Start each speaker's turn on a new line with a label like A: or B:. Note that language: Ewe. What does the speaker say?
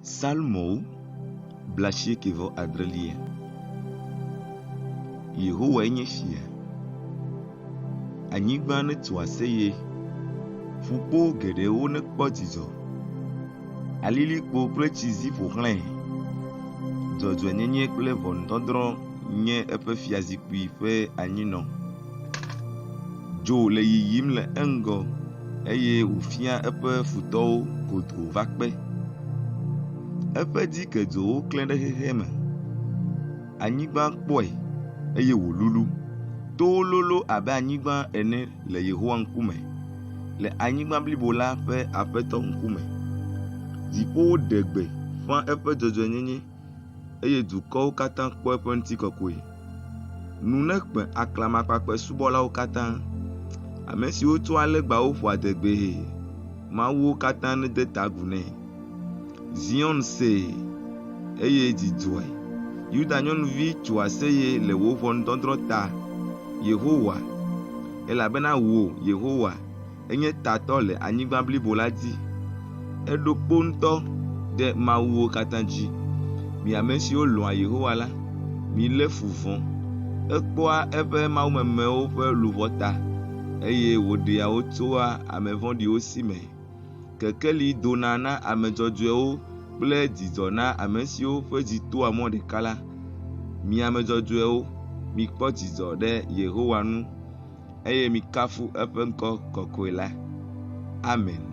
A: Psalmowo 89. Yehowae nye fia. Anyigba netso aseye, ƒukpo geɖewo nekpɔ dzidzɔ. Alilikpo kple tsizi ƒo xlãe. Dzɔdzɔenyenye kple ʋɔnudɔdrɔ̃ nye eƒe fiazikpui ƒe anyinɔ. Dzo le yiyim le eŋgɔ eye wòfia eƒe futɔwo godoo va kpe. Eƒe dzikedzowo klẽ ɖe xexea me. Anyigba kpɔe eye wòlulu. Towo lolo abe anyigba ene le Yehowa ŋkume, le anyigba blibo la ƒe Aƒetɔ ŋkume. Dziƒowo ɖe gbe ƒã eƒe dzɔdzɔenyenye eye dukɔwo katã kpɔ eƒe ŋutikɔkɔe. Nu nekpe aklamakpakpɛ subɔlawo katã, ame siwo tsɔa legbawo ƒoa adegbee, mawuwo katã nede ta agu nɛ. Zion see, eye dzi dzɔe. Yuda nyɔnuvi tso aseye le wò ʋɔnudɔdrɔ̃ ta, Yehowa, elabena wò, Yehowa, enye tatɔ le anyigba blibo la dzi. Èɖo kpo ŋutɔ ɖe mawuwo katã dzi. Mi ame siwo lɔ̃a Yehowa la, milé fu vɔ̃. Ekpɔa eƒe mawumemewo ƒe luʋɔ ta, eye wòɖea wo tsoa ame vɔ̃ɖiwo si me. Kekeli dona na ame dzɔdzɔewo kple dzidzɔ na ame siwo ƒe dzi toa mɔ ɖeka la. Mi ame dzɔdzɔewo, mikpɔ dzidzɔ ɖe Yehowa ŋu eye mikafu eƒe ŋkɔ kɔkɔe la. Amen.